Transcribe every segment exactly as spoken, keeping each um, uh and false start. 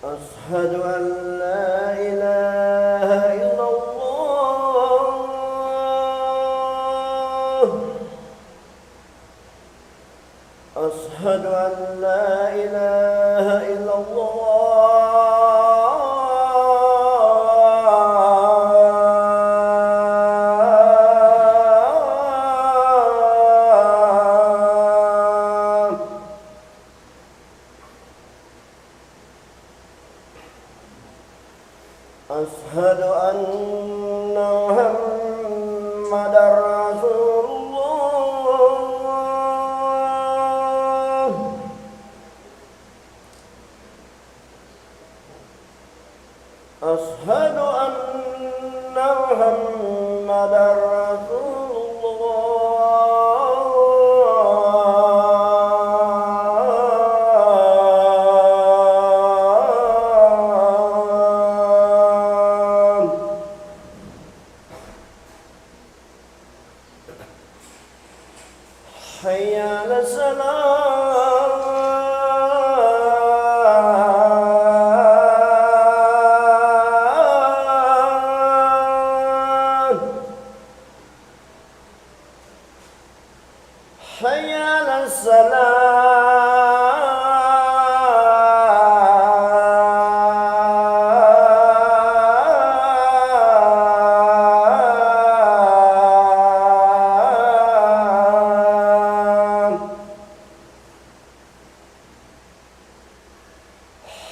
أشهد أن لا إله إلا الله. أشهد أن لا إله إلا الله. أشهد أن محمدا رسول الله. أشهد أن محمدا رسول الله. حي على الصلاة. حي على الصلاة.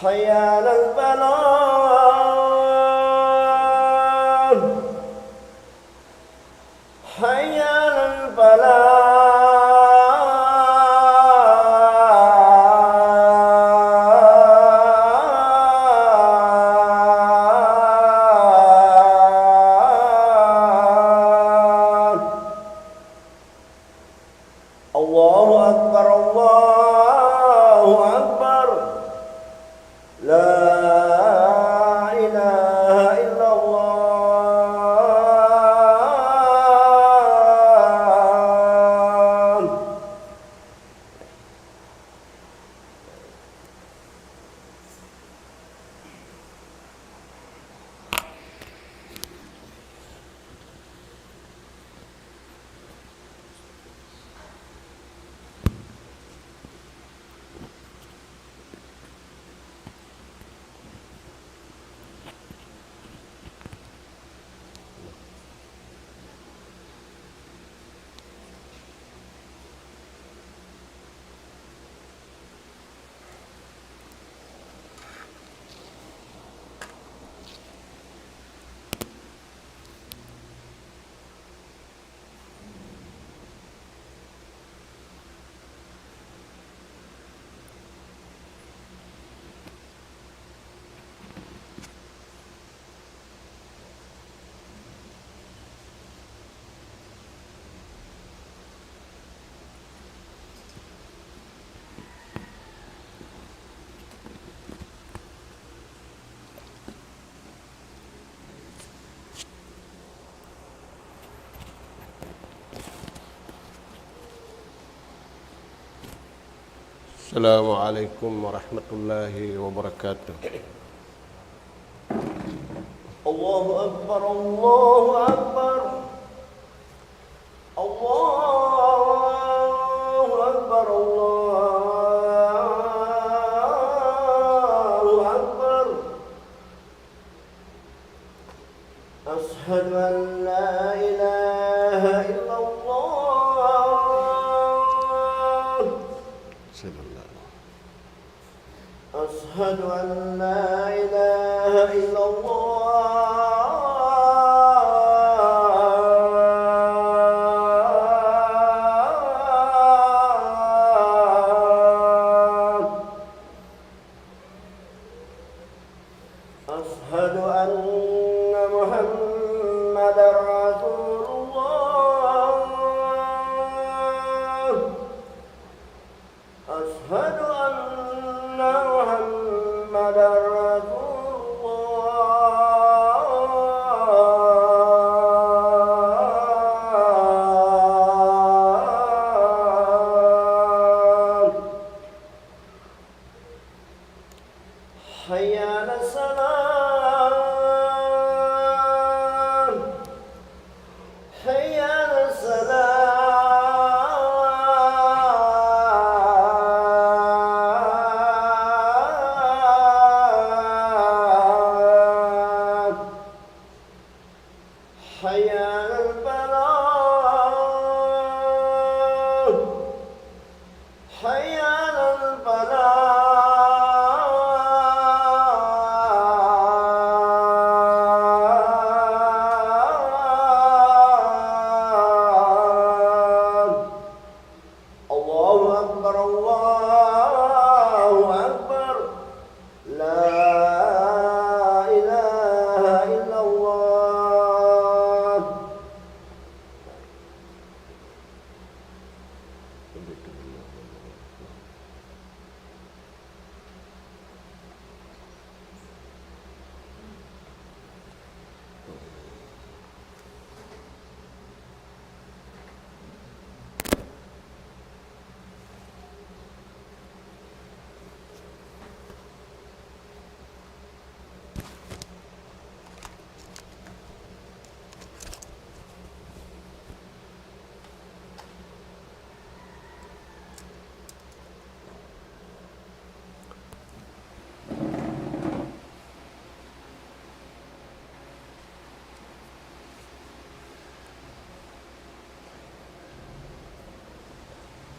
حي على الفلاح. حي على الفلاح. الله أكبر، الله أكبر. لا إله إلا الله. السلام عليكم ورحمة الله وبركاته. الله أكبر، الله أكبر. الله أكبر، الله أكبر. أشهد أن لا إله إلا الله. أشهد أن لا إله إلا الله. أشهد أن محمدا رسول الله. أشهد أن محمدا رسول الله. حي الله أكبر. لا إله إلا الله.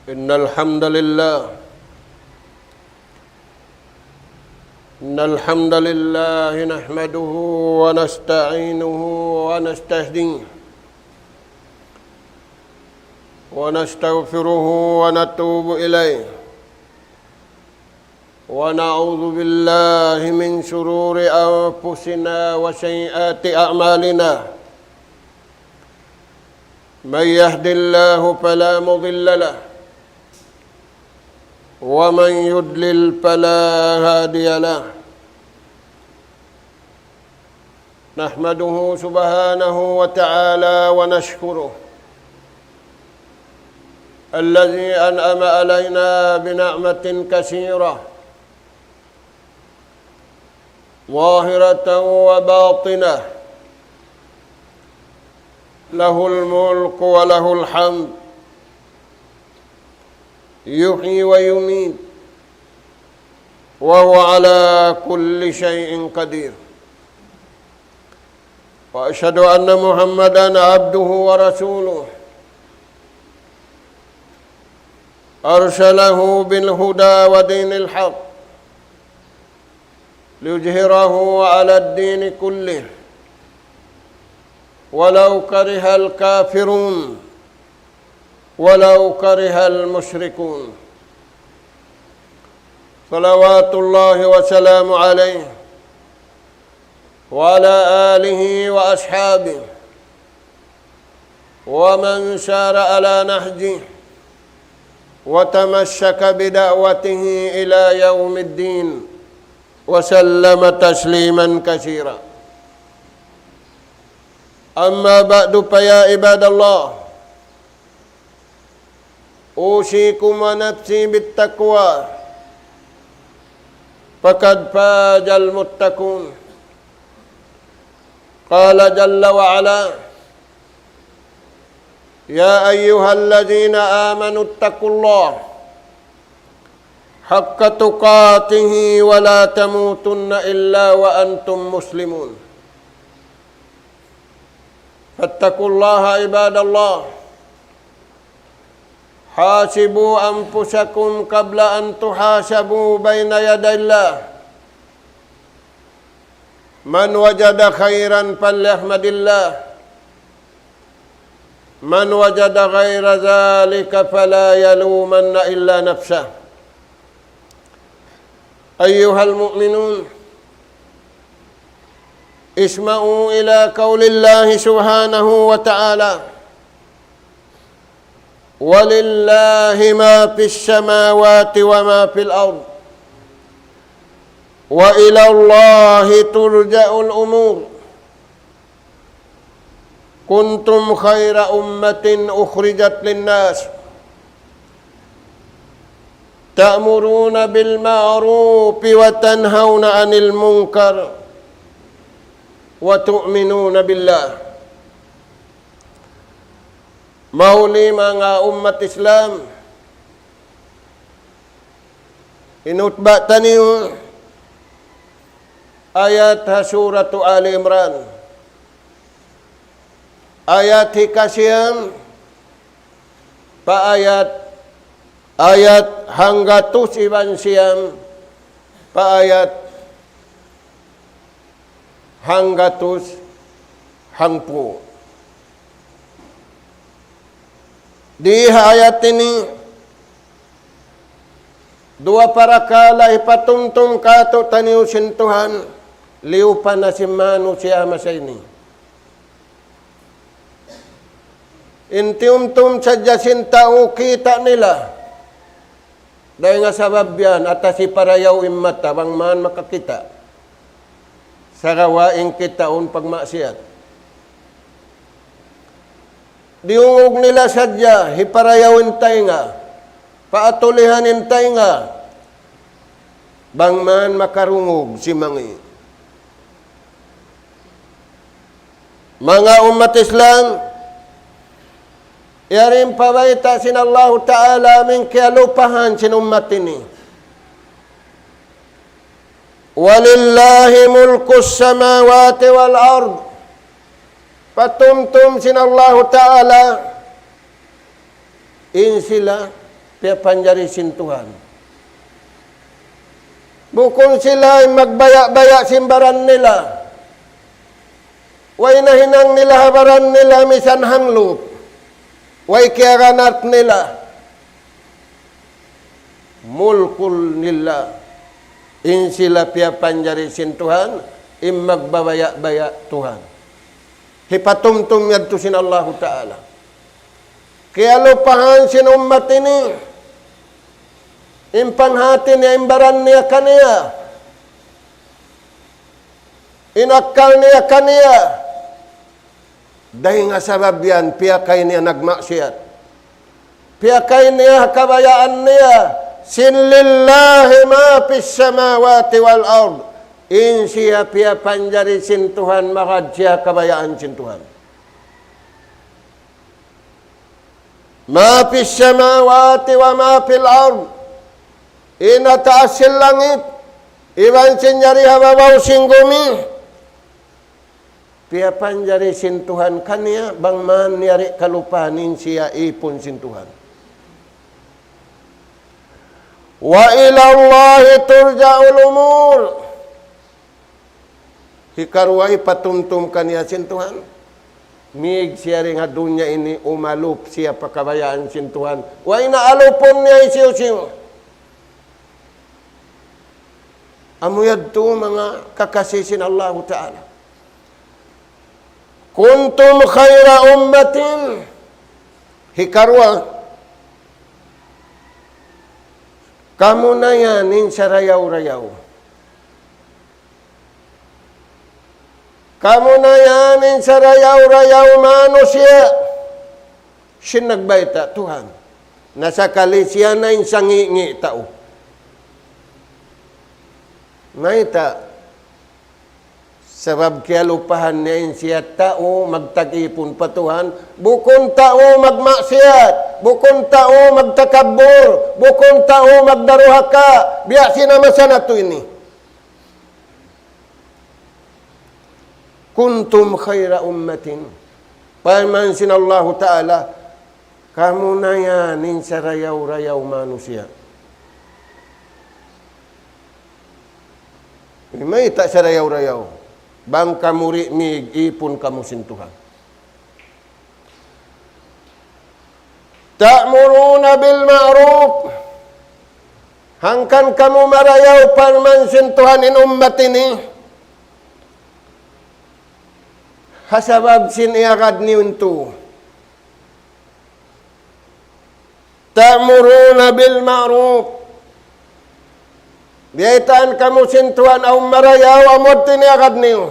إن الحمد لله، إن الحمد لله نحمده ونستعينه ونستهديه ونستغفره ونتوب إليه، ونعوذ بالله من شرور أنفسنا وسيئات أعمالنا. من يهد الله فلا مضل له، ومن يضلل فلا هادي له. نحمده سبحانه وتعالى ونشكره الذي أنعم علينا بنعمة كثيرة ظاهرة وباطنة، له الملك وله الحمد، يحيي ويميت، وهو على كل شيء قدير. وأشهد أن محمدا عبده ورسوله، أرسله بالهدى ودين الحق ليظهره على الدين كله ولو كره الكافرون ولو كره المشركون. صلوات الله وسلامه عليه وعلى آله وأصحابه ومن سار على نهجه وتمسك بدعوته إلى يوم الدين، وسلم تسليما كثيرا. أما بعد، فيا عباد الله، أوصيكم ونفسي بالتقوى، فقد فاز المتقون. قال جل وعلا: يا أيها الذين آمنوا اتقوا الله حق تقاته ولا تموتن إلا وأنتم مسلمون. فاتقوا الله عباد الله، حاسبوا أنفسكم قبل أن تحاسبوا بين يدي الله. من وجد خيرا فليحمد الله، من وجد غير ذلك فلا يلومن إلا نفسه. أيها المؤمنون، اسمعوا إلى قول الله سبحانه وتعالى: ولله ما في السماوات وما في الأرض وإلى الله ترجع الأمور. كنتم خير أمة أخرجت للناس تأمرون بالمعروف وتنهون عن المنكر وتؤمنون بالله. Mahuli manga ummat Islam, in khutba taniyu ayat ha Suratu Ali Imran. Ayat hikasiyam pa ayat, ayat hanggatus iban siyam pa ayat hanggatus hangpu'. Di ha ayat ini, Duwa parakala' hipatumtum kātu'niyu sin Tuhan, liyupa na sin manusiya' masa ini. In tiyumtum sadja sin tau kita' nila. Dayn ha sabab yan, atas hiparayaw in mata, bang man makakita'. Sagawa' in kitaun pagmaksiyat. Diyungug nila sadja, hiparayaw in taynga, paatulihan in taynga, bang man makarungug simangi'. Manga ummat Islam, yari in pabayta' sin Allahu Ta'ala amu in kiyalupahan sin ummat ini. وَلِلَّهِ مُلْكُ السَّمَاوَاتِ وَالْأَرْضِ. Patumtum sin Allahu Ta'ala in sila piyapanjari sin Tuhan. Bukun sila in magbaya'-baya' sin baran nila. Way nahinang nila ha baran nila misan hanglup. Way kiyaganap nila. مُلْكٌ لِلَّهِ. In sila piyapanjari sin Tuhan, in magbabaya'-baya' Tuhan. Hipatumtum yadtu sin Allahu Ta'ala. Kiyalupahan sin ummat ini, in panghati niya, in baran niya kaniya, in akkal niya kaniya. Dayn ha sabab yan, piyakay niya nagmaksiyat. Piyakay niya kabayaan niya. Sin لِلَّهِ مَا فِي السَّمَاوَاتِ وَالْأَرْضِ. In siya piyapanjari sin Tuhan, magad siya kabayaan sin Tuhan. مَا فِي السَّمَاوَاتِ وَمَا فِي الْأَرْضِ. In ha taas sin langit, iban sin yari ha babaw sin gumi. Piyapanjari sin Tuhan kaniya, bang man yari kalupahan in siya ipun sin Tuhan. وَإِلَى اللَّهِ تُرْجَعُ الْأُمُورُ. Hikaruwa hipatumtum kaniya sin Tuhan. Mig siya dayn ha dunya ini umalup siya pa kabayaan sin Tuhan. Way na alupun niya hisiyu-siyu. Amu yadtu manga kakasi sin Allahu Ta'ala. كُنتُمْ خَيْرَ أُمَّةٍ. Hikaruwa, kamu na yan in sarayaw-rayaw. Kamu na yan in sarayaw-rayaw manusiya'. Sin nagbayta', Tuhan. Na sakali siya na in sangi'-ngi' tau. Mayta'? Sabab kiyalupahan niya in siya tau magtag-ipun pa Tuhan, bukun tau magmaksiyat, bukun tau magtakabbur, bukun tau magdaruhaka, biya' sin masa natu' ini. كُنتُمْ خَيْرَ أُمَّةٍ. Parman sin Allahu Ta'ala, kamu na yan in sarayaw-rayaw manusiya'. Mayta' sarayaw-rayaw? Bang kamu di' mig-ipun kamu sin Tuhan. تَأْمُرُونَ بِالْمَعْرُوفِ. Hangkan kamu marayaw parman sin Tuhan in ummat ini. Ha sabab sin iyagad niyu yadtu. تَأْمُرُونَ بِالْمَعْرُوفِ. Biyaytaan kamu sin Tuhan awn marayaw amu yadtu in iyagad niyu.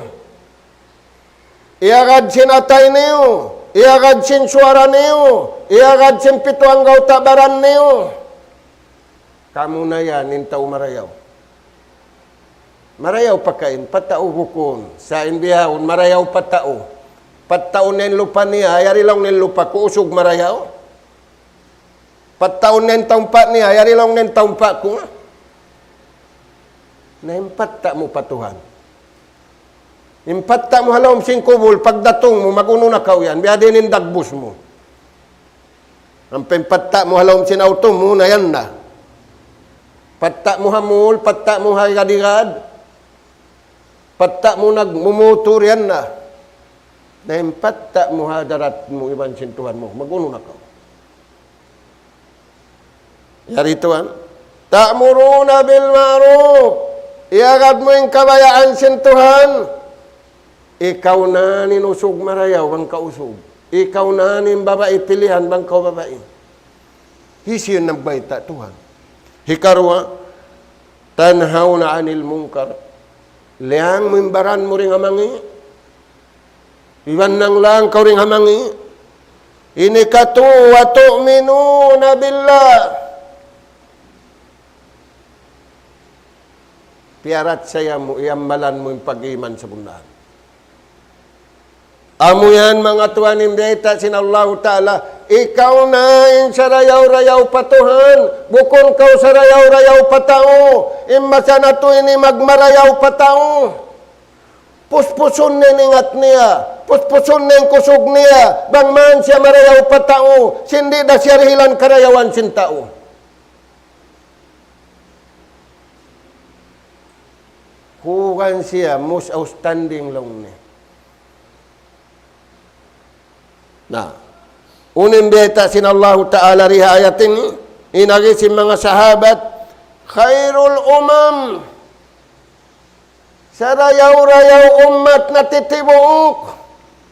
Iyagad sin atay niyu, iyagad sin suwara niyu, iyagad sin pitu anggawta' baran niyu. Kamu na yan in tau marayaw. Marayaw pakain, pa tau bukun. Sa' in bihaun, marayaw pa tau. Pattaun niya in lupa niya, yari laung niya in lupa ku usug marayaw. Pattaun niya in taumpa' niya, yari laung niya in taumpa' ku. Na in patta' mu pa Tuhan. In patta' mu ha lawm sin kubul, pagdatung mu, mag-unu na kaw yan, biya' diin in dagbus mu. Ampa in patta' mu ha lawm sin awto mu, na yan na. Patta' mu ha mall, patta' mu ha igad-igad, patta' mu nagmumutur, yan na. Na in patta' mu ha hadarat mu iban sin Tuhan mu, mag-unu na kaw. Yari tuwan. تأمرون بالمعروف. Iyagad mu in kabayaan sin Tuhan. Ikaw na in usug marayaw bang kaw usug. Ikaw na in babai pilihan bang kaw babai. Hisiyu in nagbayta'? Tuhan. Hikaruwa, تنهون عن المنكر. Liyang mu in baran mu dayn ha mangi'. Iban nanglang kaw dayn ha mangi'. Ini katu, وتؤمنون بالله. Piyaratsaya mu, iyambalan mu in pag-iman sabunnal. Amu yan, manga tuwan, in bayta' sin Allahu Ta'ala, ikaw na in sarayaw-rayaw pa Tuhan, bukun kaw sarayaw-rayaw pa tau, in masa natu' ini magmarayaw pa tau. Puspusun niya in ingat niya, puspusun niya in kusug niya, bang man siya marayaw pa tau, sin di' da siya dihilan karayawan sin tau. Kuwan siya, most outstanding laung niya. Na, unu in bayta' sin Allahu Ta'ala di ha ayat ini, in agi sin manga sahabat, خير الأمم. Sarayaw-rayaw ummat natitibuuk.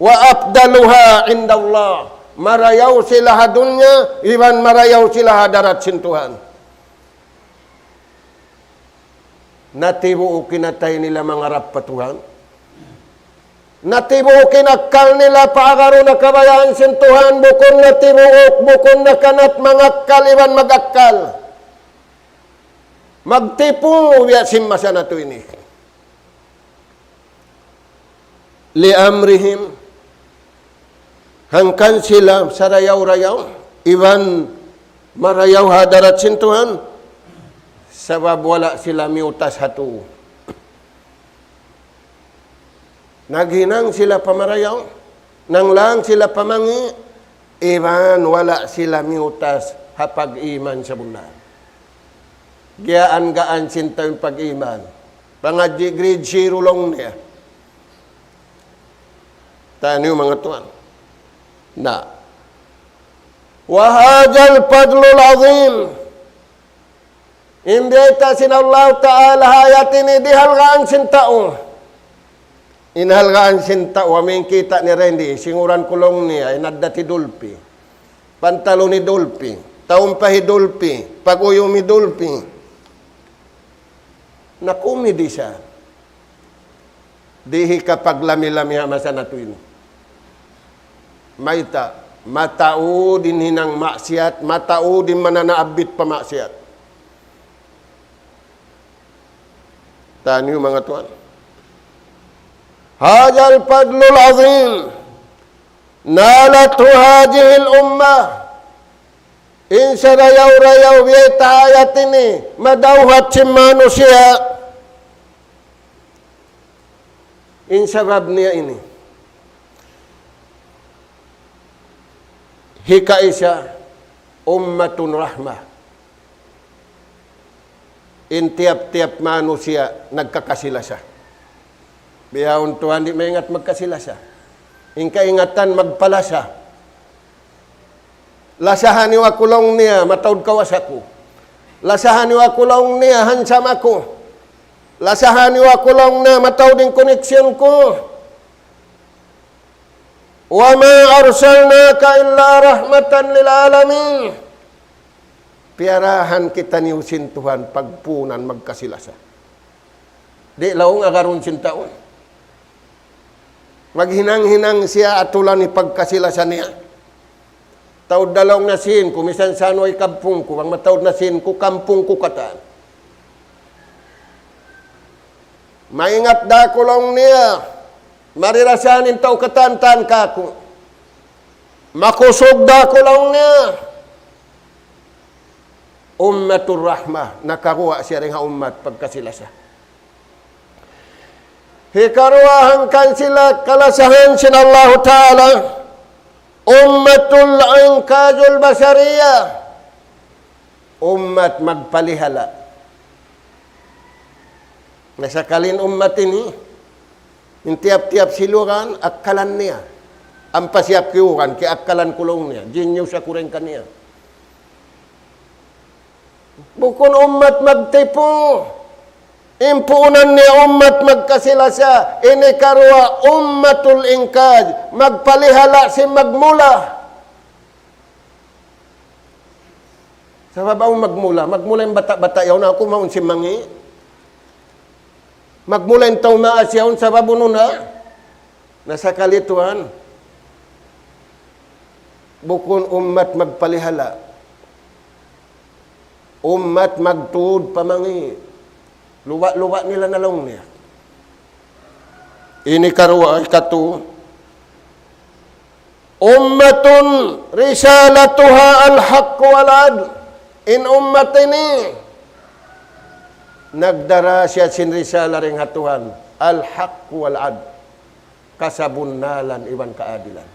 وأفضلها عند الله. Marayaw sila ha dunya, iban marayaw sila ha hadarat sin Tuhan. Natibuuk in atay nila mangarap pa Tuhan. Natibuuk in akkal nila paagarun ha kabayaan sin Tuhan, bukun natibuuk, bukun nakanat mangakkal iban mag-akkal. Magtipu biya' sin masa natu' ini. لأمرهم, hangkan sila sarayaw-rayaw, iban marayaw ha hadarat sin Tuhan, sabab wala' sila miyutas ha tuu. Naghinang sila pa marayaw, nanglang sila pa mangi', iban wala' sila miyutas ha pag-iman sabunnal. Giyaan-gaan sin tau in pag-iman. Pangadji' grade zero laung niya. Taniyu manga tuwan. Na. وهذا الفضل العظيم. In bayta' sin Allah Ta'ala ha ayat ini di' halgaan sin tau. In halgaan sin tau, amu in kita' niyu dindi, singuran ku laung niya, in addat hi Dolphy. Pantalon hi Dolphy, taumpa hi Dolphy, pag-uyum hi Dolphy. Nakumidi sa. Di' hikapaglami-lami ha masa natu' ini. Mayta', mataud in hinang maksiat, mataud in mananaabbit pa maksiat. Taniyu manga tuwan. هذا الفضل العظيم نالته هذه الأمة. In sarayaw-rayaw bayta' ha ayat ini, madawhat sin manusiya'. In sabab niya ini. Hikaisa, أمة رحمة. In tiyap-tiyap manusiya' nagkakasi-lasa. Bihaun tuwan di' maingat magkasi-lasa. In kaingatan magpalasa. Lasahan niyu aku laung niya, mataud kawas aku. Lasahan niyu aku laung niya, handsome aku. Lasahan niyu aku laung niya, mataud in connection ku. وما أرسلناك إلا رحمة للعالمين. Piyarahan kitaniyu sin Tuhan pagpuunan magkasi-lasa. Di' laung agarun sin tau. Maghinang-hinang siya atulan in pagkasi-lasa niya. Taud da laung niya sin ku, misan sa unu in kampung ku, bang mataud na sin ku, kampung ku katan. Maingat da aku laung niya, marirasahan in tau katan-katan kaku'. Makusug da aku laung niya. أمة رحمة, nakaguwa' siya dayn ha ummat pagkasi-lasa. Hikaruwa hangkan sila kalasahan sin Allahu Ta'ala, أمة الإنقاذ البشرية, ummat magpalihala'. Na sakali in ummat ini, in tiyap-tiyap siluran, akkalan niya. Ampa siya kiyuran, kiyakkalan ku laung niya. Genius aku dayn kaniya. Bukun ummat magtipu. In puunan niya ummat magkasi-lasa. Ini karuwa ummatul inqadh. Magpalihala' sin magmula. Sabab awn magmula. Magmula in bata'-bata' yaun, aku mawn sin mangi'. Magmula in tau maas yaun sabab unu na. Na sakali tuwan. Bukun ummat magpalihala'. Ummat magtuud pa mangi'. Luwa'-luwa' nila na laung niya. Ini karuwa, ikatu. أمة رسالتها الحق والعدل. In ummat ini, nagdara siya sin risala dayn ha Tuhan. الحق والعدل. Kasabunnalan iban kaadilan.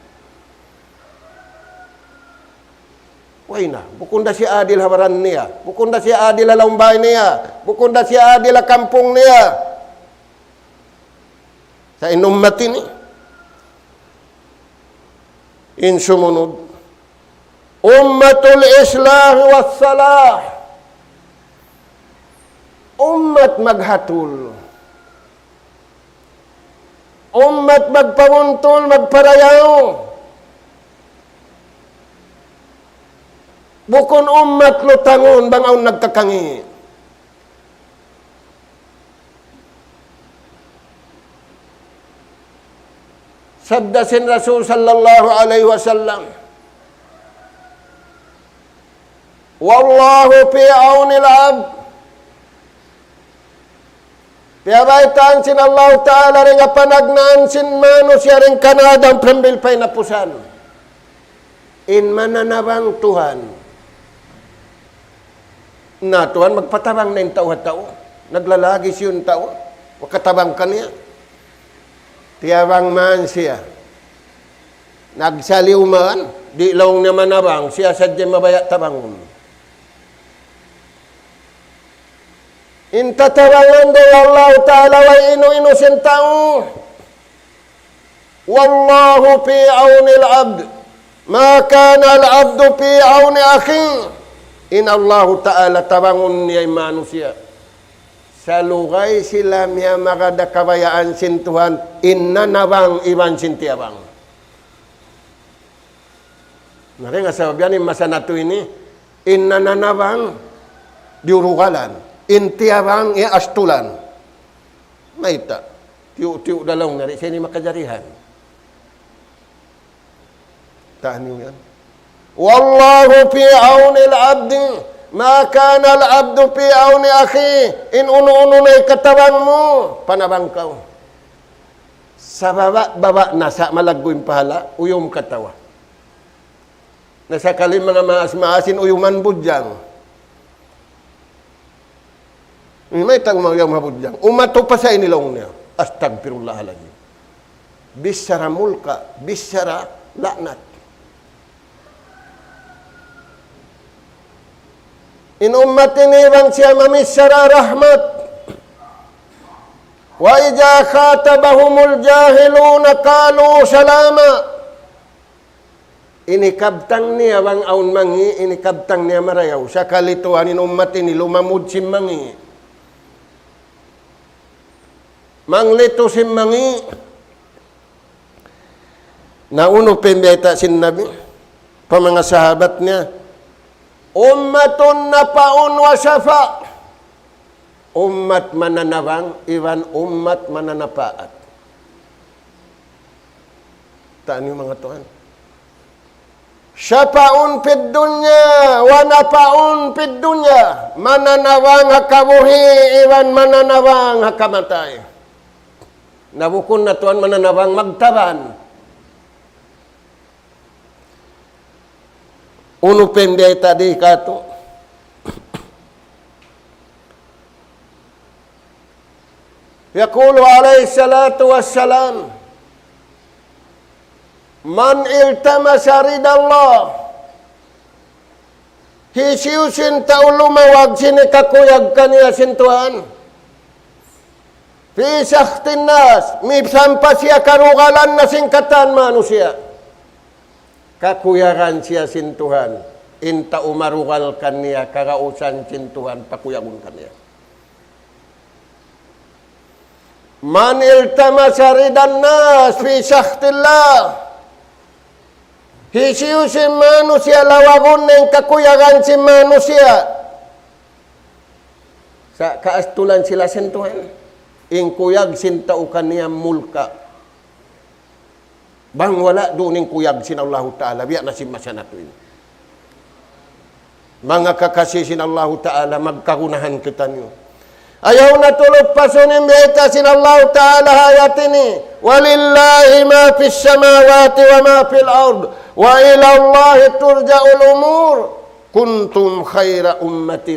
Way na, bukun da siya adil ha baran niya. Bukun da siya adil ha lawm bay niya. Bukun da siya adil ha kampung niya. Sa' in ummat ini, in sumunud, أمة الإصلاح والصلاح. Ummat maghatul. Ummat magpabuntul, magparayaw. Bukun ummat lutangun bang awn nagkakangi'. Sabda sin Rasul sallallahu alayhi wasallam, والله في عون العبد. Piyabaytaan sin Allahu Ta'ala dayn ha panagnaan sin manusiya' dayn kanaadam sambil pa hinapusan. In mananabang Tuhan. Na Tuhan magpatabang na in tau ha tau. Naglalagi siya in tau. Makatabang kaniya. Tiyabang man siya. Nagsaliw man, di' laung niya manabang, siya sadja mabaya' tabangun. In tatabangan da Allah Ta'ala way inu-inu sin tau. والله في عون العبد ما كان العبد في عون أخيه. In Allahu Ta'ala tabangun niya in manusiya'. Salugay sila miyamagad ha kabayaan sin Tuhan, in nanabang iban sin tiyabang. Na dayn ha sabab yan in masa natu' ini, in nanabang diyurugalan, in tiyabang iyaastulan. Mayta', tiyu'-tiyu' da laung niya, di' siya ini makajarihan. Tahan niyu yan. والله في عون العبد ما كان العبد في عون أخيه. In unu-unu na hikatabang mu, panabang kaw. Sa baba'-baba' na sa' malaggu' in pahala', uyum katawa. Na sakali manga maas-maas in uyuman budjang. Mayta' umayaw ha budjang. Umatu pa sa ini laung niya. Astagfirullahalazim. Bichara mulka', bichara la'nat. In ummat ini bang siya mamichara rahmat. وإذا خاطبهم الجاهلون قالوا سلاما. Ini kabtang niya bang awn mangi', ini kabtang niya marayaw. Sakali tuwan in ummat ini lumamud sin mangi'. Manglitu sin mangi'. Na unu pa in biyayta' sin Nabi pa manga sahabat niya, أمة نفع وشفاء. Ummat mananabang, iban ummat mananapaat. Tahan niyu manga tuwan. شفاء في الدنيا ونفع في الدنيا. Mananabang ha kabuhi', iban mananabang ha kamatay. Na bukun na tuwan mananabang magtaban. Unu pa in biyayta' di katu'. يقول عليه الصلاة والسلام: من التمس رضا الله. Hisiyu-siyu in tau lumawag sin hikakuyag kaniya sin Tuhan. في سخط الناس, misan pa siya karugalan na sin katan manusiya'. Kakuyagan siya sin Tuhan. In tau marugal kaniya, kagausan sin Tuhan, pakuyagun kaniya. من التمس رضا الناس في سخط الله. Hisiyu-siyu sin manusiya' lawagun niya in kakuyagan sin manusiya'. Sa' kaastulan sila sin Tuhan. In kuyag sin tau kaniya mulka'. Bang wala' duun in kuyag sin Allahu Ta'ala, biya' na sin masa natu' ini. Manga kakasi sin Allahu Ta'ala, magkagunahan kitaniyu. Ayaw natu' lupasun in bayta' sin Allahu Ta'ala ha ayat ini. ولله ما في السماوات وما في الأرض وإلى الله ترجع الأمور. كنتم خير أمة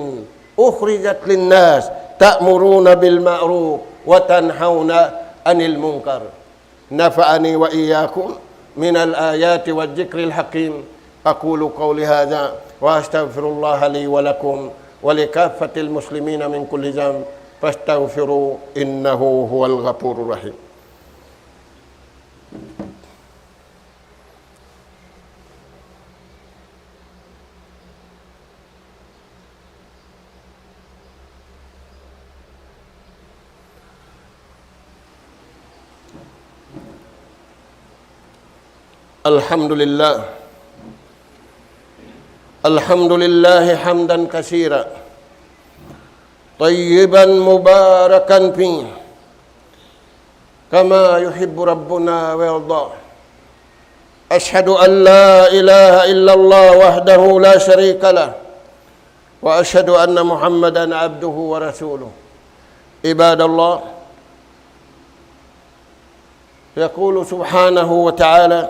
أخرجت للناس تأمرون بالمعروف وتنهون عن المنكر. نفعني وإياكم من الآيات والذكر الحكيم. أقول قولي هذا وأستغفر الله لي ولكم ولكافة المسلمين من كل ذنب فاستغفروه إنه هو الغفور الرحيم. الحمد لله. الحمد لله حمدا كثيرا طيبا مباركا فيه كما يحب ربنا ويرضى. أشهد أن لا إله إلا الله وحده لا شريك له، وأشهد أن محمدا عبده ورسوله. عباد الله، يقول سبحانه وتعالى: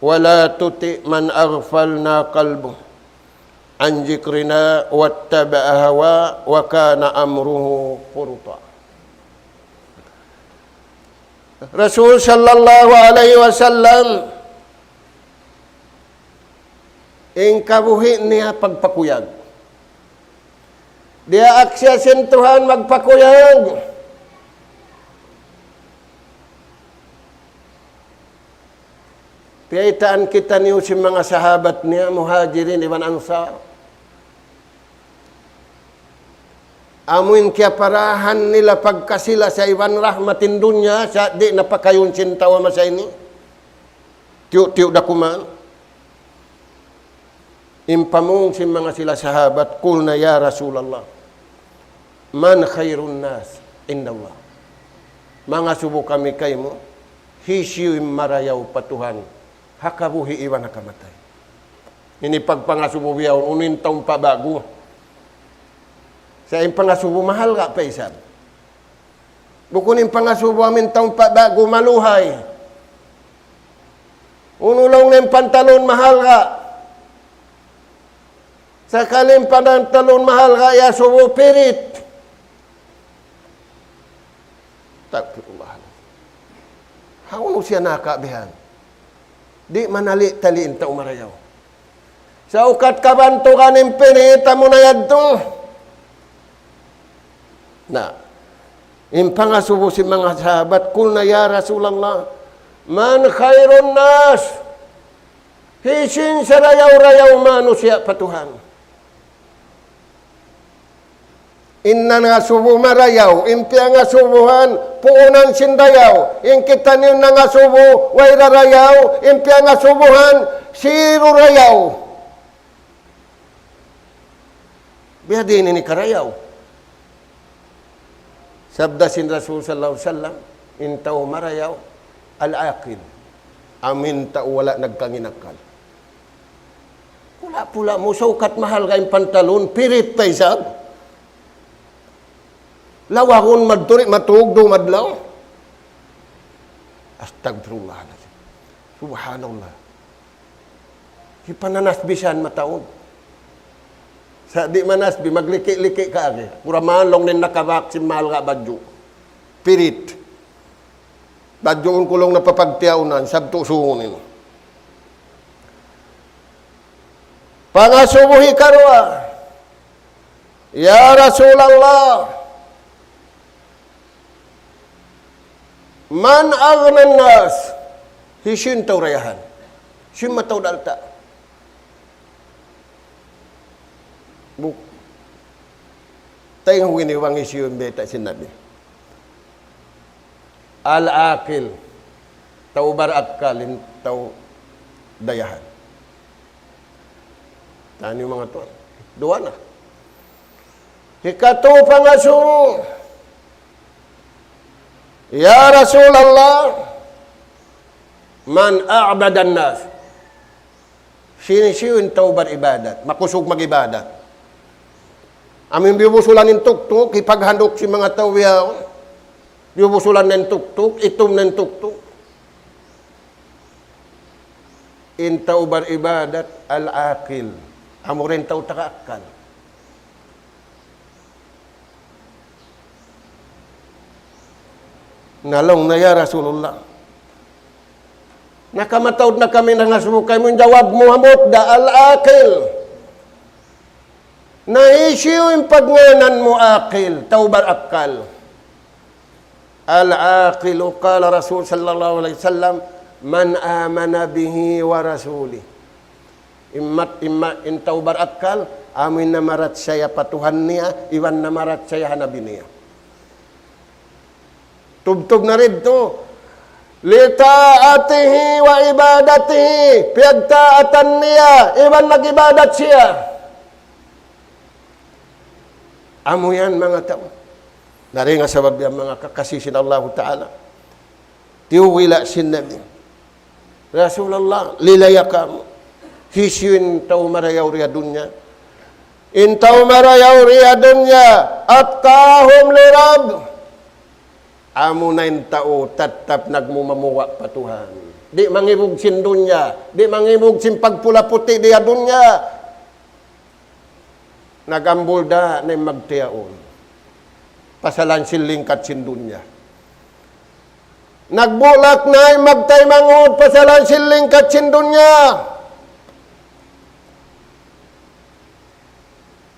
ولا تطع من أغفلنا قلبه عن ذكرنا واتبع هواه وكان أمره فرطا. Rasul sallallahu alayhi wasallam, in kabuhi' niya pagpakuyag. Diyaak siya sin Tuhan magpakuyag. Piyaytaan kitaniyu sin manga sahabat niya, Muhajirin iban Ansar. Amu in kiyaparahan nila pagkasi-lasa iban rahmat sin dunya, sa' di' na pakayun sin tau ha masa ini. Tiyu'-tiyu' da kuman. In pamung sin manga sila sahabat, قلنا يا رسول الله من خير الناس عند الله. Mangasubu kami kaymu, hisiyu in marayaw pa Tuhan, ha kabuhi' iban ha kamatay. Ini pagpangasubu bihaun, unu in taumpa' ba'gu. Sa' in pangasubu mahalga' pa isab. Bukun in pangasubu amu in taumpa' ba'gu maluhay. Unu laung niya in pantalon mahalga'. Sakali in pantalon mahalga' iyasubu pirit. Astagfirullah. Hawnu siya nakabihan. Di' manali-tali in tau marayaw. Sa' ukat kabantugan in pinita mu na yadtu. Na, in pangasubu sin manga sahabat, قلنا يا رسول الله من خير الناس. Hisiyu in sarayaw-rayaw manusiya' pa Tuhan. In nangasubu marayaw, in piyangasubuhan, puunan sin rayaw, in kitaniyu nangasubu, way rarayaw, in piyangasubuhan, siru rayaw. Biya' diin ini karayaw. Sabda sin Rasul sallallahu alayhi wasallam, in tau marayaw, العاقل. Amu in tau wala' nagkanginakal. Pula-pula mu sa' ukat mahalga' in pantalon, pirit pa isab. Lawagun madtu di' matug dumadlaw. Astagfirullahalazim. Subhanallah. Hipananasbi siya mataud. Sa' di' manasbi, magliki-liki kaagi. Mura man laung niya nakabak sin mahalga' badju'. Pirit. Badjuun ku laung niya pa pagtiyaunan, sabtu sungun ini. Pangasubu hikaruwa. يا رسول الله من أغنى الناس. Hisiyu in tau rayahan? Hisiyu in mataud alta'? Buk. Tayng hu ini bang hisiyu in bayta' sin Nabi. Al-aqil. Tau barakkal, in tau dayahan. Taniyu manga tuwan. Duwa na. Hikatu pangasubu. Ya Rasulullah, man a'badan nas. Hisiyu in tau baribadat, makusug mag-ibadat. Amu in biyubusulan in tuktuk, hipaghanduk sin manga tau yaun. Biyubusulan na in tuktuk, itum na in tuktuk. In tau baribadat, al-aqil. Amu ra in tau taga akkal. Na laung niya, "Ya Rasulullah, nakamataud na kami nangasubu kaymu, in jawab mu hambuuk da, al-aqil. Na hisiyu in pagngānan mu aqil, tau barakkal?" Al-aqilu, qala Rasul sallallahu alayhi wasallam, man amana bihi wa rasulih. Immat, immat in tau barakkal, amu in namarachaya pa Tuhan niya, iban namarachaya ha Nabi niya. Tubtub na didtu, li ta'atihi wa ibadatihi, piyagtaatan niya, iban nag-ibadat siya. Amu yan manga tau. Dayn ha sabab yan manga kakasi sin Allahu Ta'ala. Tiyuwila sin Nabi. Rasulullah, lilaya kamu. Hisiyu in tau marayaw di ha dunya? In tau marayaw di ha dunya, atqahum li Rabb. Amu na in tau tattap nagmumamuwa' pa Tuhan. Di' mangibug sin dunya, di' mangibug sin pagpula-puti' di ha dunya. Nag-ambul da na in magtiyaun. Pasalan sin lingkat sin dunya. Nagbulak na in magtaymanghud pasalan sin lingkat sin dunya.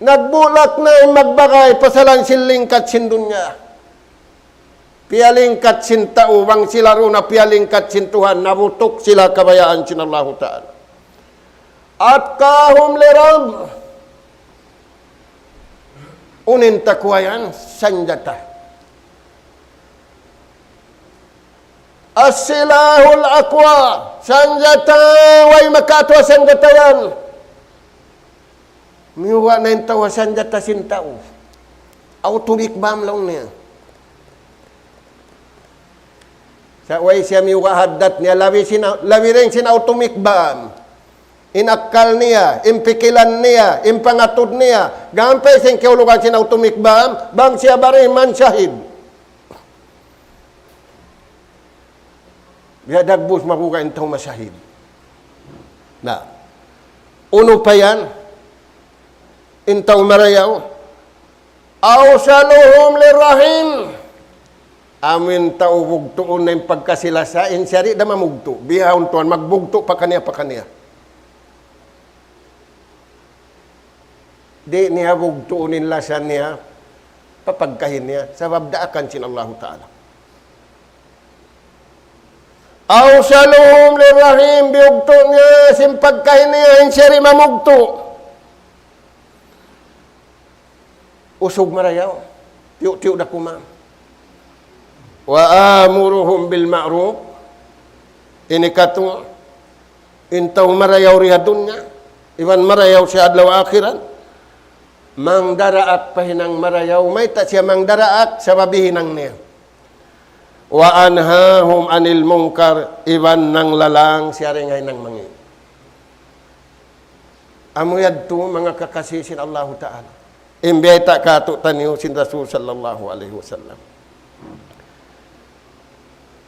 Nagbulak na in magbagay pasalan sin lingkat sin dunya. Piyalingkat sin tau, bang sila duun na piyalingkat sin Tuhan, nabutuk sila kabayaan sin Allahu Ta'ala. Atqahum li Rabb. Unu in takwa yan, sanjata. As-silahul aqwa, sanjata, way makatu ha sanjata yan. Miyuwa' na in tau ha sanjata sin tau. Atomic bomb laung niya. Sa' way siya miyuwa' ha addat niya, labi sin, labi dayn sin atomic bomb. In akkal niya, in pikilan niya, in pangatud niya. Gām pa sin kiyahulugan sin atomic bomb, bang siya bariman shahid. Biya' dagbus mabuga' in tau masahid. Na, unu pa yan? In tau marayaw. Awsaluhum lirrahim. Amu in tau bugtuun na in pagkasi-lasa, in siya di' da mamugtu'. Bihaun tuwan, magbugtu' pakaniya-pakaniya. Di' niya bugtuun in lasa niya, pa pagkahi niya, sabab daakan sin Allahu Ta'ala. Awsaluhum lirrahim, biyugtu' niya sin pagkahi niya, in siya di' mamugtu'. Usug marayaw, tiyu'-tiyu' da kuman. Wa amuruhum bil ma'ruf, ini katu', in tau marayaw di ha dunya, iban marayaw sin adlaw akhirat, mangdaraak pa hinang marayaw, mayta' siya mangdaraak, sabab hinang niya. Wa anhahum anil munkar, iban nanglalang siya dayn ha hinang mangi'. Amu yadtu manga kakasi sin Allahu Ta'ala. In biyayta' kātu'niyu sin Rasul sallallahu alayhi wasallam.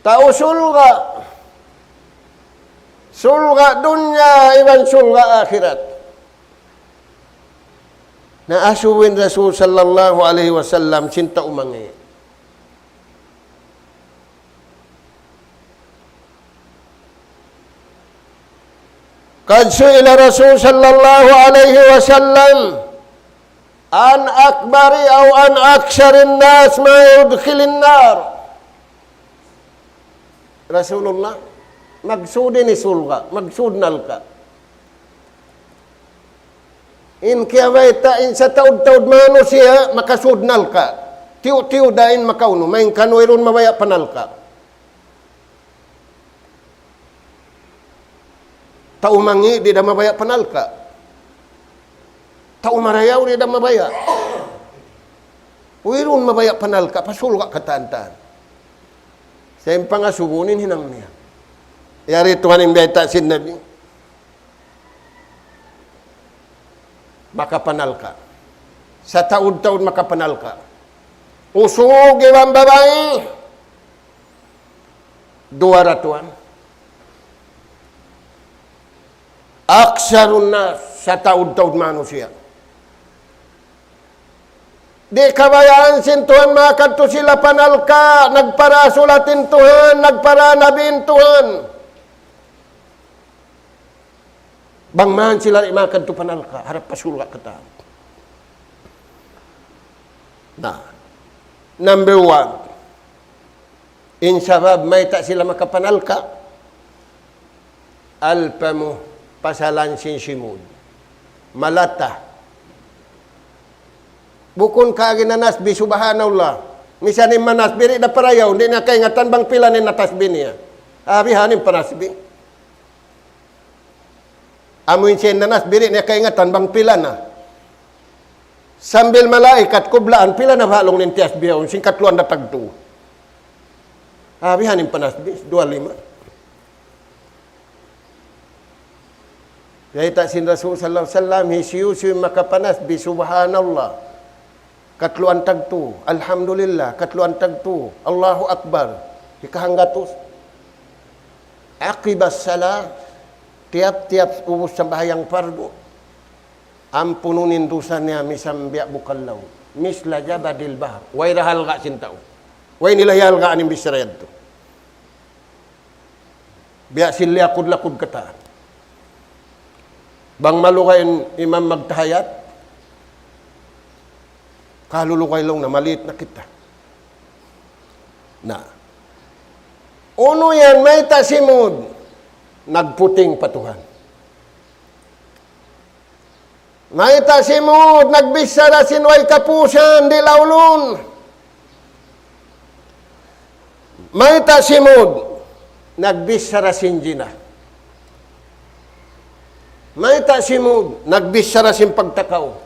Tau surga'. Surga' dunya iban surga' akhirat. Na asubu in Rasul sallallahu alayhi wasallam sin tau mangi'. قد سئل رسول صلى الله عليه وسلم عن أكبر أو عن أكثر الناس ما يدخل النار. Rasulullah, maksud ini surga', maksud narka'. In kiyabayta' in sataud-taud manusiya' makasud nalka'. Tiyu'-tiyu' da in makaunu, main kanu irun mabaya' pa nalka'. Tau mangi' di' da mabaya' pa nalka'. Tau marayaw di' da mabaya'. Uy, irun mabaya' pa nalka', pa surga' katantan. Sa' in pangasubu in hinang niya. Yari tuwan in bayta' sin Nabi. Makapanalka'. Sataud-taud makapanalka'. Usug iban babai. Duwa ra tuwan. Aksarun nas, sataud-taud manusiya'. Di' kabayaan sin Tuhan makadtu sila panalka', nagpara sulat in Tuhan, nagpara nabi in Tuhan. Bang man sila di' makadtu panalka', harap pa surga' katan. Na, number one. In sabab mayta' sila makapanalka'. Alpamu pasalan sin simud. Malata. Bukun ka agi nanasbi, subhanallah. Misan in manasbi, di' na parayaw, di' na kaingatan bang pila na in natasbi niya. Abi, hanim panasbi. Amu in siya nanasbi, di' niya kaingatan bang pila na. Sambil malaikat kublaan, pila na ba laung niya in tiyasbihan, sin katluan da tagtu. Abi, hanim panasbi, duwa lima. Bayta' sin Rasul sallallahu alayhi wasallam, hisiyu-siyu makapanasbi, subhanallah. Katluan tagtu, alhamdulillah, katluan tagtu, Allahu Akbar. Hikahanggatus. Aqibas salah, tiyap-tiyap ubus sambahayang pardu. Ampunun in dusa niya misan biya' bukal laut. Misla jabadil bahr. Way da halga' sin tau. Way nila hihalga' in bichara yadtu. Biya' sin liyakud-lakud katan. Bang malugay in imam magtahiyat, kalulugay laung na, maliit na kita. Na. Unu yan, mayta' simud, nagputing pa Tuhan. Mayta' simud, nagbichara sin way kapusan, di' laulun. Mayta' simud, nagbichara sin jina. Mayta' simud, nagbichara sin pagtakaw.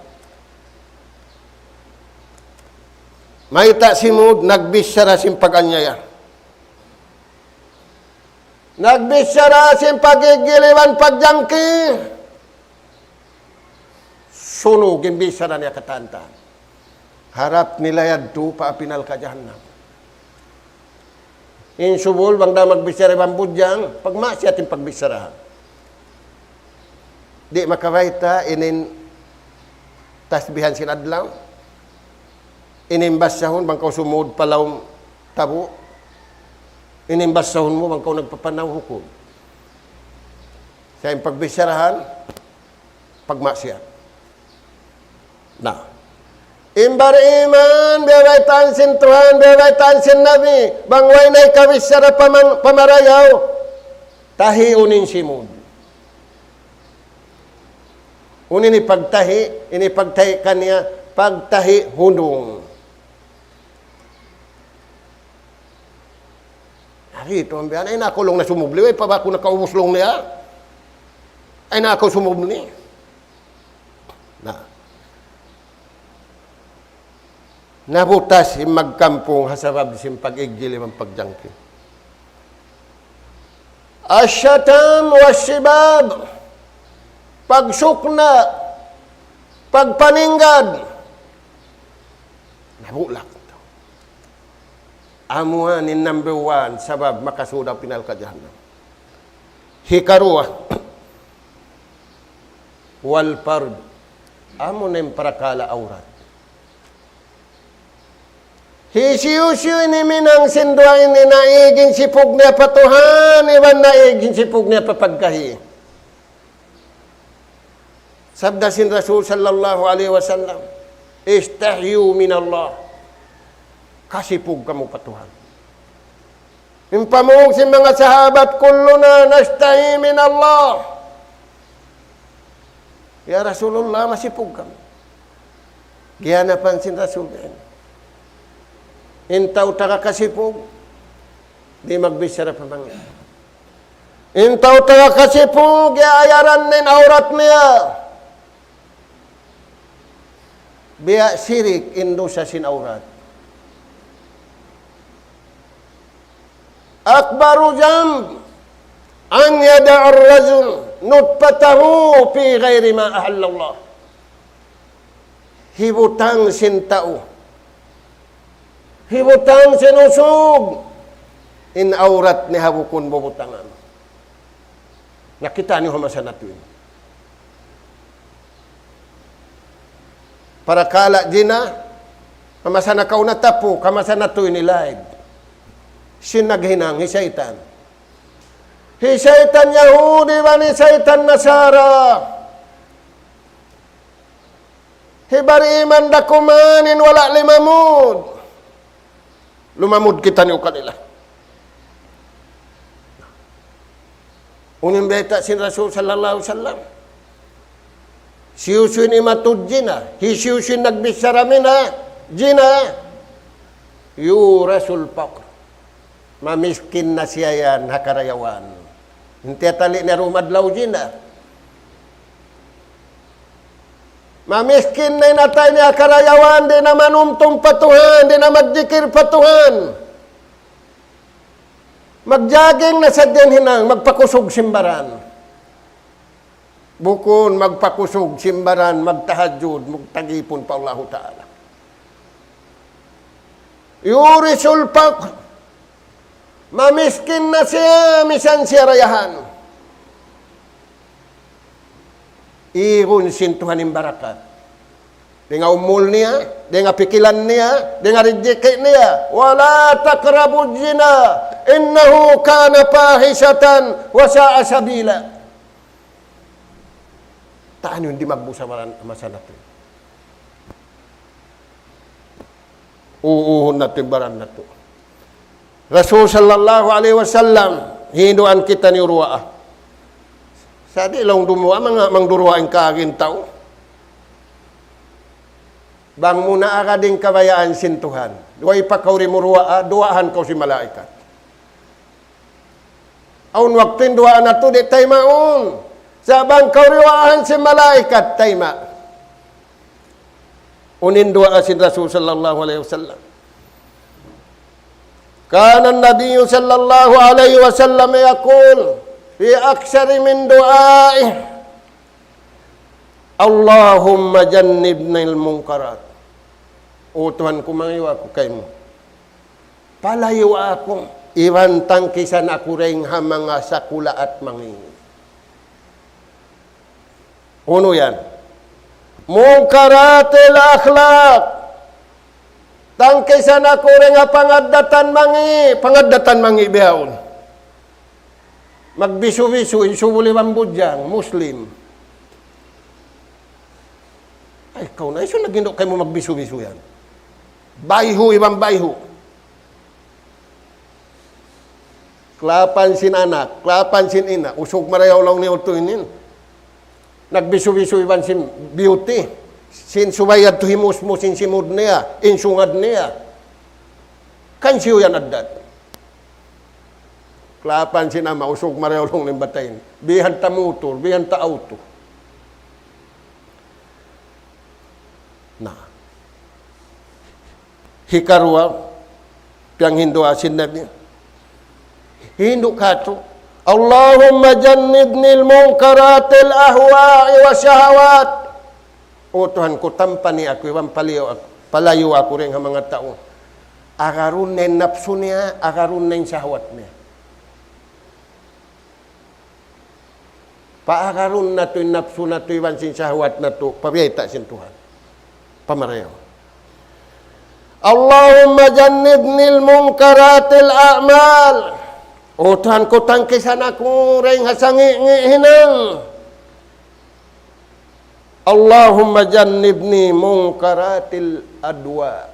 Mayta' simud, nagbichara sin pag-anyaya. Nagbichara sin pag-igil iban pagjangki. Sunug in bichara niya katantan. Harap nila yadtu pa api narka' jahannam. In subul bang da magbichara iban budjang, pagmaksiyat in pagbicharahan. Di' makabayta' inin tasbihan sin adlaw. Inin basahun bang kaw sumud pa lawm tabu'. Inin basahun mu bang kaw nagpapanaw hukum. Sa' in pagbicharahan, pagmaksiyat. Na. In bariman, biya' baytaan sin Tuhan, biya' baytaan sin Nabi, bang way na hikabichara paman-, pamarayaw, tahiun in simud. Unu in pagtahi', in pagtahi' kaniya, pagtahi' hundung. Hari itu, ambihan, ay na aku laung na sumubli, way pa ba aku nakaubus laung niya? Ay na aku sumubli. Na. Nabutas in magkampung ha sabab sin pag-igil iban pagjangki. Asyatam wa shibab. Pagsukna', pagpaninggad. Nabulak. Amu yan in number one sabab makasud ha api narka' jahannam. Hikaruwa, wal farj. Amu na in parakala' awrat. Hisiyu-siyu in himinang sin duwa ini, naig in sipug niya pa Tuhan, iban naig in sipug niya pa pagkahi. Sabda sin Rasul sallallahu alayhi wasallam, "Istahyu minallah." Kasipug kamu pa Tuhan. In pamung sin manga sahabat, "Kulluna nastahi minallah." Ya Rasulullah, masipug kami. Giyanapan sin Rasul yan. In tau taga kasipug, di' magbichara pa mangī'. In tau taga kasipug, giyaayaran niya in awrat niya. Biya' sirik in dusa sin awrat. أكبر ذنب أن يضع الرجل نطفته في غير ما أحل الله. Hibutang sin tau. Hibutang sin usug. In awrat niya ha bukun bubutangan. Nakita' niyu ha masa natu' ini. Parakala' jina, ha masa nakauna tapuk, ha masa natu' ini lain. Sin naghinang, hi saytan. Hi saytan Yahudi iban hi saytan Nasara. Hi bariman da kuman in wala' limamud. Lumamud kitaniyu kanila. Unu in bayta' sin Rasul sallallahu alayhi wasallam? Hisiyu-siyu in imatud jina, hisiyu-siyu in nagbichara mina, jina, يورث الفقر. Mamiskin na siya yan ha karayawan. In tiyatali' niya dum adlaw jina. Mamiskin na in atay niya ha karayawan, di' na manumtum pa Tuhan, di' na magjikil pa Tuhan. Magjaging na sadja in hinang, magpakusug sin baran. Bukun magpakusug sin baran, magtahajjud, magtagipun pa Allahu Ta'ala. يورث الفقر. Mamiskin na siya, misan siya dayahan. Igun sin Tuhan in barakat. Dayn ha umul niya, dayn ha pikilan niya, dayn ha rijiki' niya. ولا تقربوا الزنا إنه كان فاحشة وساء سبيلا. Taan yun di' magbusa baran masa natu'. Uuhun natu' in baran natu'. Rasul sallallahu alayhi wasallam, hinduan kitaniyu duwaa. Sa' di' laung dumuwaa, manga mangduruwaa in kaagi in tau. Bang mu na agad in kabayaan sin Tuhan. Way pa kaw di' mu duwaa, duwaahan kaw sin malaikat. Awn waktu in duwaa natu' di' taymaun. Sa' bang kaw duwaahan sin malaikat, tayma'. Unu in duwaa sin Rasul sallallahu alayhi wasallam. كان النبي صلى الله عليه وسلم يقول في أكثر من دعائه: اللهم جنبني المنكرات. O Tuhan ku, mangayu' aku kaymu. Palayua aku, iban tangkisan aku dayn ha manga sakulaat mangī'. Unu yan? منكرات الأخلاق. Tangkisan aku dayn ha pangaddatan mangī', pangaddatan mangī' bihaun. Magbisu-bisu, in subul iban budjang, Muslim. Ay, kaw na, hisiyu naghindu' kaymu magbisu-bisu yan? Bayhu iban bayhu. Kalapan sin anak, kalapan sin ina', usug marayaw laung niya udtu inin. Nagbisu-bisu iban sin beauty, sin subay yadtu himusmus in simud niya, in sungad niya. Kan siyu yan addat. Kalapan sin ama', usug marayaw laung niya in bata' ini. Bihan ta mutur, bihan ta auto. Na. Hikaruwa, piyanghindu' sin Nabi. Hindu' katu'. اللهم جنبني المنكرات الأهواء والشهوات. O Tuhan ku, tampani aku, iban palayu aku, palayu aku dayn ha manga tau. Agarun na in napsu niya, agarun na in sahwat niya. Paagarun natu' in napsu natu' iban sin sahwat natu', pa biyayta' sin Tuhan. Pamarayaw. اللهم جنبني المنكرات الأعمال. O Tuhan ku, tangkisan aku dayn ha sangi'-ngi' hinang. اللهم جنبني منكرات الأدواء.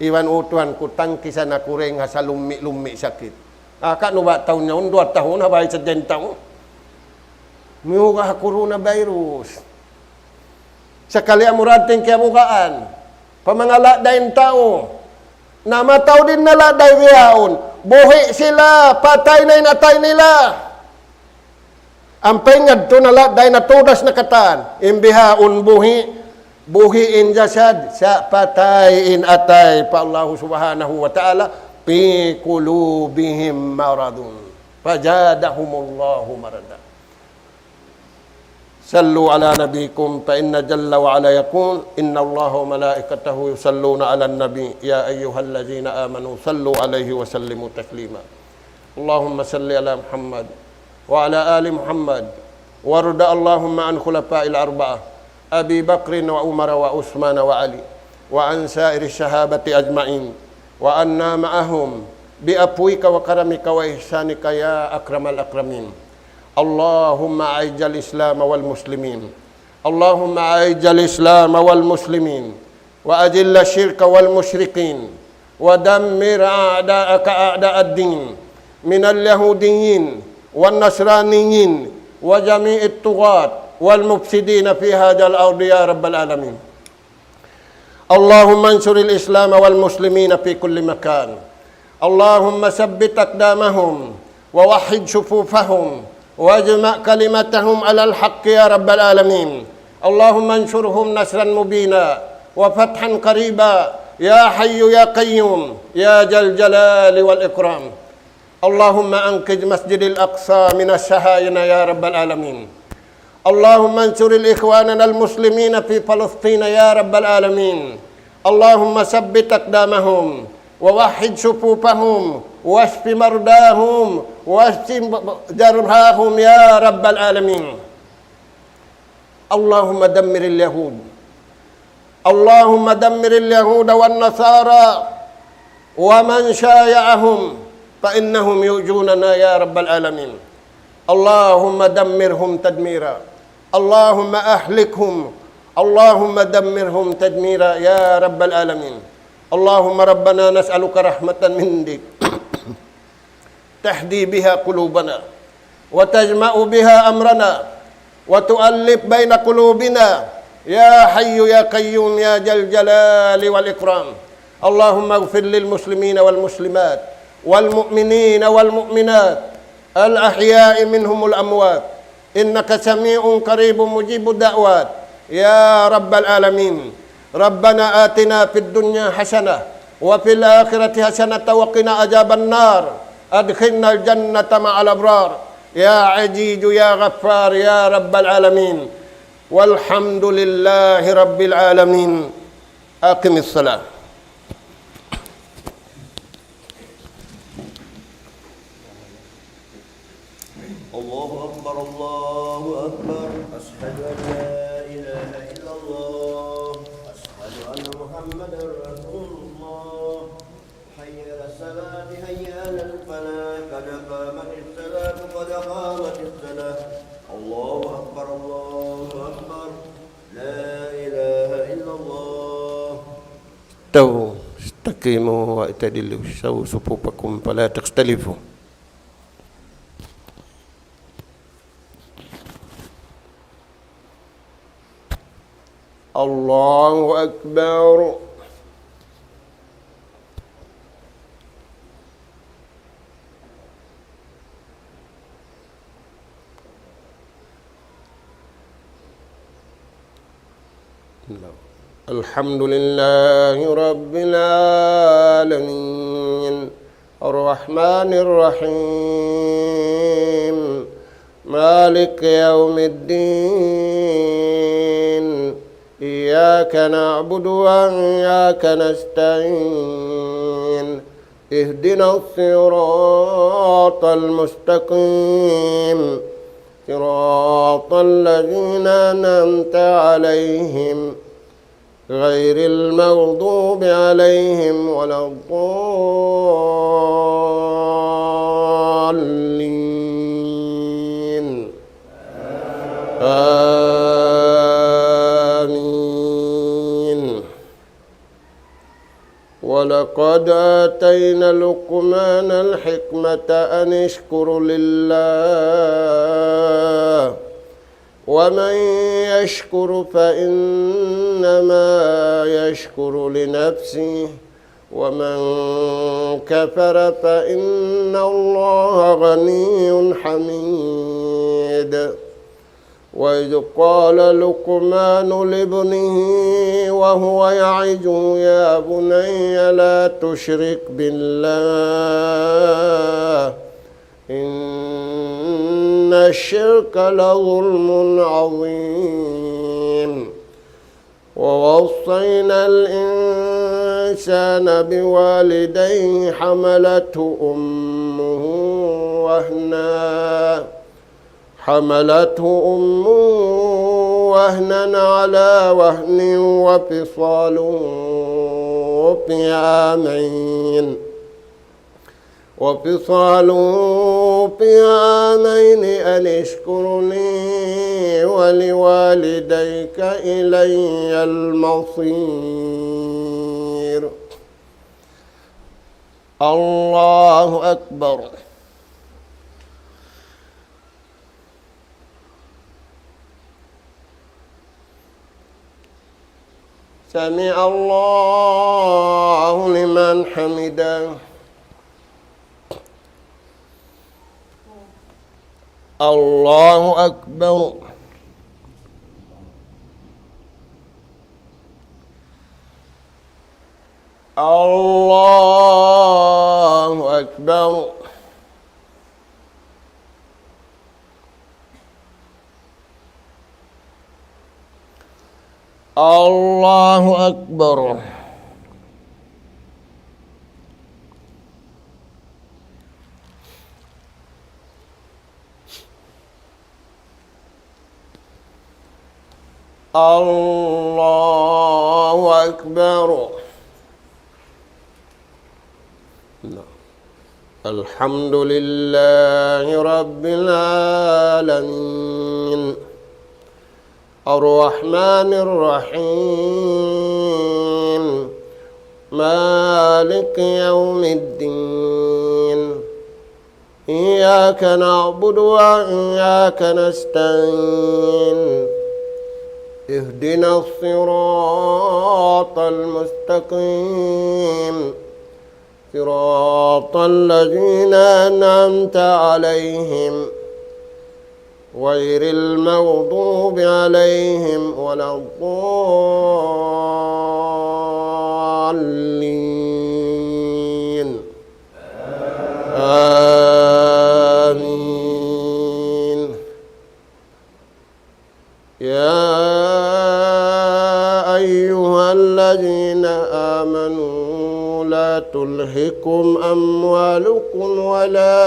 Iban, O Tuhan ku, tangkisan aku dayn ha salummi'-lummi' sakit. Ah, ka'nu ba tahun yaun, duwa tahun, ha bay sadja in tau. Miyuga' ha coronavirus. Sakali amura in kiyabugaan. Pamangala' da in tau. Na mataud in nala' da bihaun. Buhi' sila, patay na in atay nila. Ampa in yadtu nala' da in natudas na katan. In bihaun buhi', buhi' in jasad, sa' patay in atay pa Allahu Subhanahu wa Ta'ala, في قلوبهم مرض فزادهم الله مرضا. صلوا على نبيكم فإن جل وعلا يقول: إن الله وملائكته يصلون على النبي يا أيها الذين آمنوا صلوا عليه وسلموا تسليما. اللهم صل على محمد وعلى آل محمد وارض اللهم عن خلفاء الأربعة أبي بكر وعمر وعثمان وعلي وعن سائر الصحابة أجمعين وعنا معهم بعفوك وكرمك وإحسانك يا أكرم الأكرمين. اللهم أعز الإسلام والمسلمين. اللهم أعز الإسلام والمسلمين وأذل الشرك والمشركين ودمر أعداءك أعداء الدين من اليهوديين والنصرانيين وجميع الطغاة والمفسدين في هذا الأرض يا رب العالمين. اللهم انصر الإسلام والمسلمين في كل مكان. اللهم ثبت أقدامهم ووحد صفوفهم واجمع كلمتهم على الحق يا رب العالمين. اللهم انصرهم نصرا مبينا وفتحا قريبا يا حي يا قيوم يا ذا الجلال والإكرام. اللهم أنقذ مسجد الأقصى من الصهاينة يا رب العالمين. اللهم انصر الإخوان المسلمين في فلسطين يا رب العالمين. اللهم ثبت أقدامهم ووحد صفوفهم واشف مرضاهم واشف جرحاهم يا رب العالمين. اللهم دمر اليهود. اللهم دمر اليهود والنصارى ومن شايعهم فإنهم يؤذوننا يا رب العالمين. اللهم دمرهم تدميرا. اللهم أهلكهم. اللهم دمرهم تدميرا يا رب العالمين. اللهم ربنا نسألك رحمة من عندك تهدي بها قلوبنا وتجمع بها أمرنا وتؤلف بين قلوبنا يا حي يا قيوم يا ذا الجلال والإكرام. اللهم اغفر للمسلمين والمسلمات والمؤمنين والمؤمنات الأحياء منهم والأموات إنك سميع قريب مجيب الدعوات يا رب العالمين. ربنا آتنا في الدنيا حسنة وفي الآخرة حسنة وقنا عذاب النار. أدخلنا الجنة مع الأبرار يا عزيز يا غفار يا رب العالمين. والحمد لله رب العالمين. أقم الصلاة. الله أكبر، الله أكبر. أشهد أن لا إله إلا الله. أشهد أن محمدا رسول الله. حي على الصلاة، حي على الفلاح، قد قامت الصلاة، قد قامت الصلاة. الله أكبر، الله أكبر. لا إله إلا الله. استووا، استقيموا، واعتدلوا، سووا صفوفكم فلا تختلفوا. الله أكبر. الحمد لله رب العالمين. الرحمن الرحيم. مالك يوم الدين. إياك نعبد وإياك نستعين. اهدنا الصراط المستقيم. صراط الذين أنعمت عليهم غير المغضوب عليهم ولا الضالين. آمين. ولقد آتينا لقمان الحكمة أن اشكر لله ومن يشكر فإنما يشكر لنفسه، ومن كفر فإن الله غني حميد. وإذ قال لقمان لابنه وهو يعظه يا بني لا تشرك بالله إن الشرك لظلم عظيم. ووصينا الإنسان بوالديه حملته أمه وهنا حملته أمه وهنا على وهن وفصاله في عامين وفصاله في عامين أن اشكر لي ولوالديك إلي المصير. الله أكبر. سمع الله لمن حمده. الله أكبر. الله أكبر. الله أكبر. الله أكبر. الحمد لله رب العالمين. الرحمن الرحيم. مالك يوم الدين. إياك نعبد وإياك نستعين. اهدنا الصراط المستقيم. صراط الذين أنعمت عليهم غير المغضوب عليهم ولا الضالين. آمين. يا أيها الذين آمنوا لا تلهكم أموالكم ولا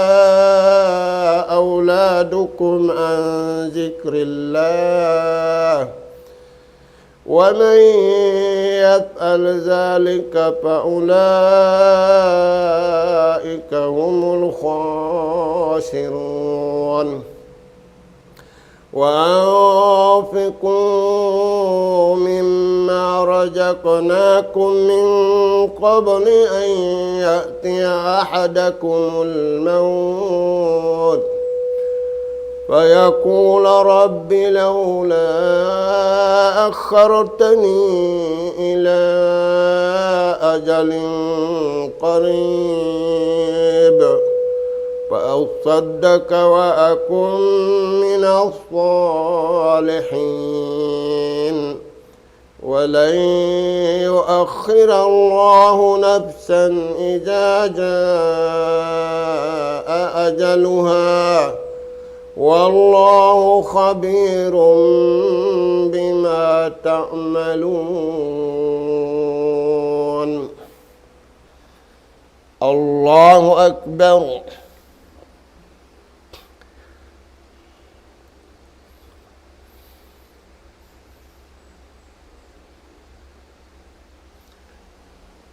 أولادكم عن ذكر الله، ومن يفعل ذلك فأولئك هم الخاسرون. وأنفقوا مما رزقناكم من قبل أن يأتي أحدكم الموت فيقول رب لولا أخرتني إلى أجل قريب فأصدق وأكن من الصالحين. ولن يؤخر الله نفسا إذا جاء أجلها، والله خبير بما تعملون. الله أكبر.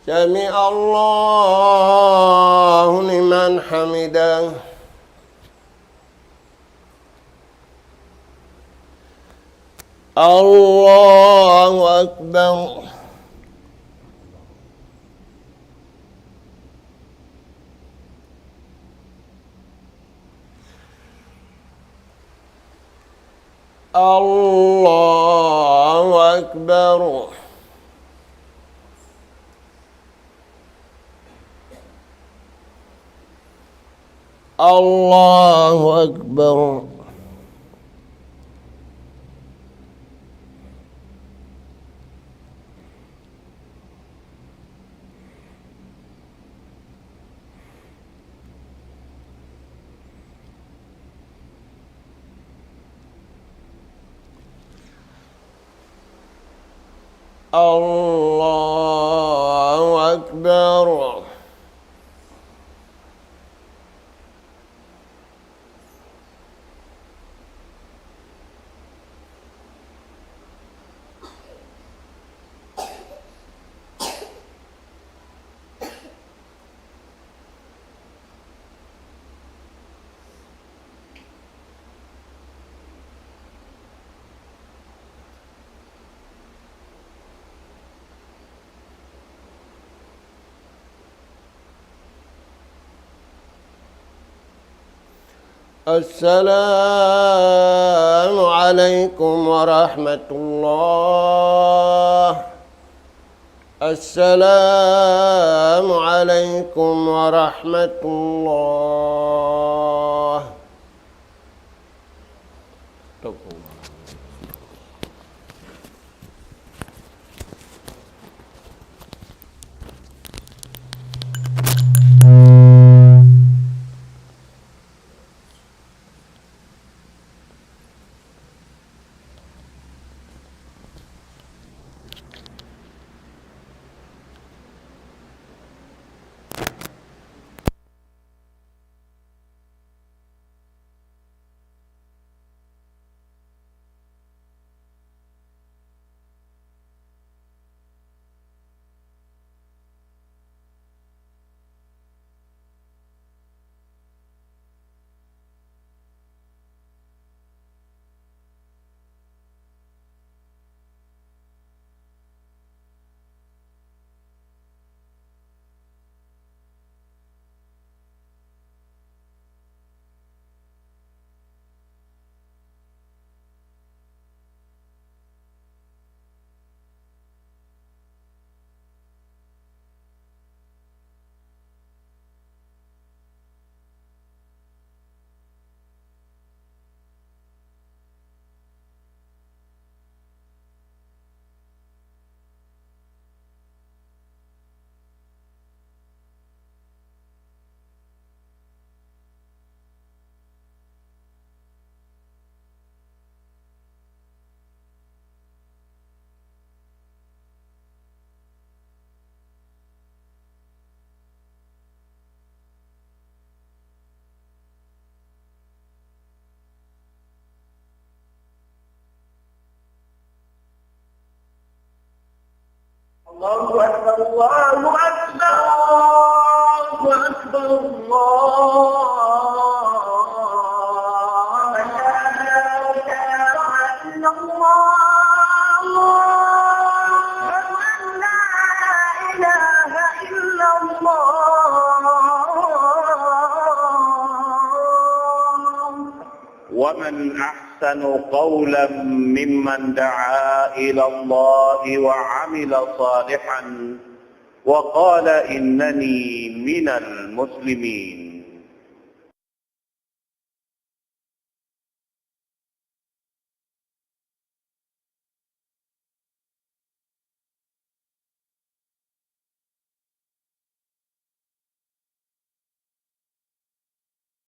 سمع الله لمن حمده. الله أكبر. الله أكبر. الله أكبر. الله أكبر. السلام عليكم ورحمة الله. السلام عليكم ورحمة الله. الله أكبر، الله أكبر، الله أكبر. أشهد أن لا إله إلا الله. أشهد أن لا إله إلا الله. ومن أحسن قولا ممن دعا إلى الله وعمل صالحا وقال إنني من المسلمين.